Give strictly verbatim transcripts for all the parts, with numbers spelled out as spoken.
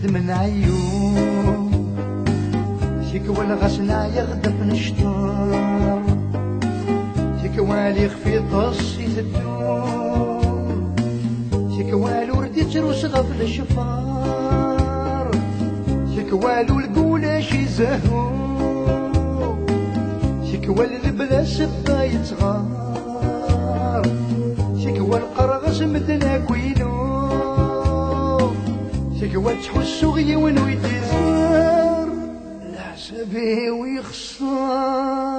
Menɛeyyu, tikwal ɣas neɛya ɣdaf necṭer, tikwal ixef iṭes iteddu, tikwal ur d-ittrus ɣef lecfar, tikwal ul gulac izehhu, tikwal lebla sebba yettɣar, tikwal qqareɣ-as medden akk inu, tikwal ttḥussuɣ yiwen ur yi-d-izar, leḥsab-iw ixṣer.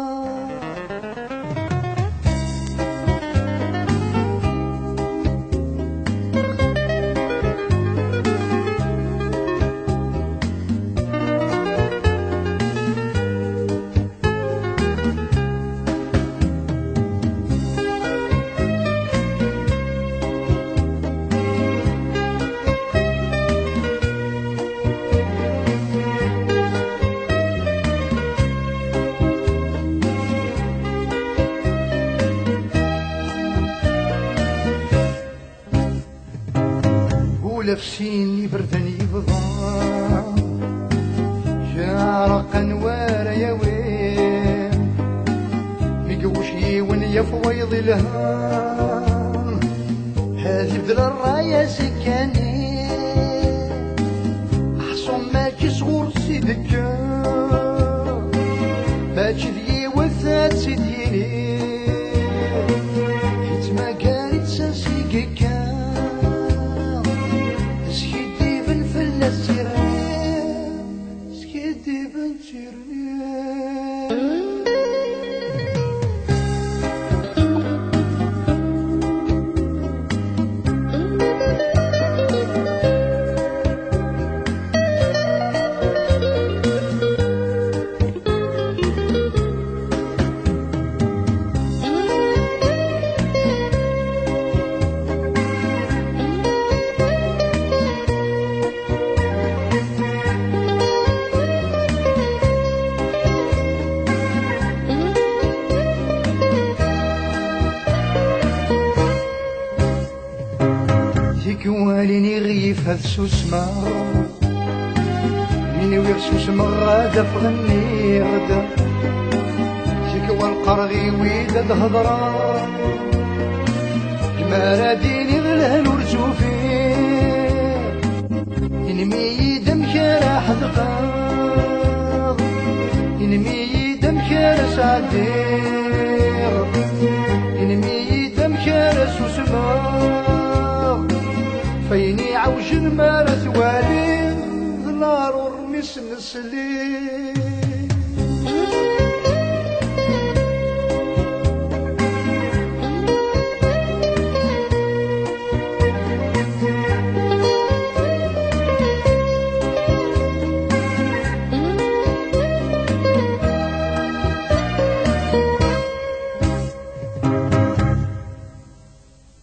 Ula f sin iberdan yebḍa, yeɛreq anwa ara yawi. Mi yewwec yiwen yaf wayeḍ ilhan, ad ibdel ṛṛay azikkani. Aḥṣun mačči sɣur-s i d-tekker, mačči d yiwet ad tt-id-yini. Yettmagar-itt s yigekka, skiddiben fell-as tirni, skiddiben tirni. Tikwal iniɣ yif ad susmeɣ, mi nwiɣ susmeɣ ad afeɣ nniɣ-d. Tikwal qqareɣ i wid ad hedreɣ, mi ara d-iniɣ lhan ur tt-ufiɣ. Inmi-yi-d amek ara ḥedqeɣ, inmi-yi-d amek ara sɛeddiɣ, inmi-yi-d amek ara susmeɣ. Fayen iɛewjen mi ara twaliḍ, d laṛur mi s-nesli.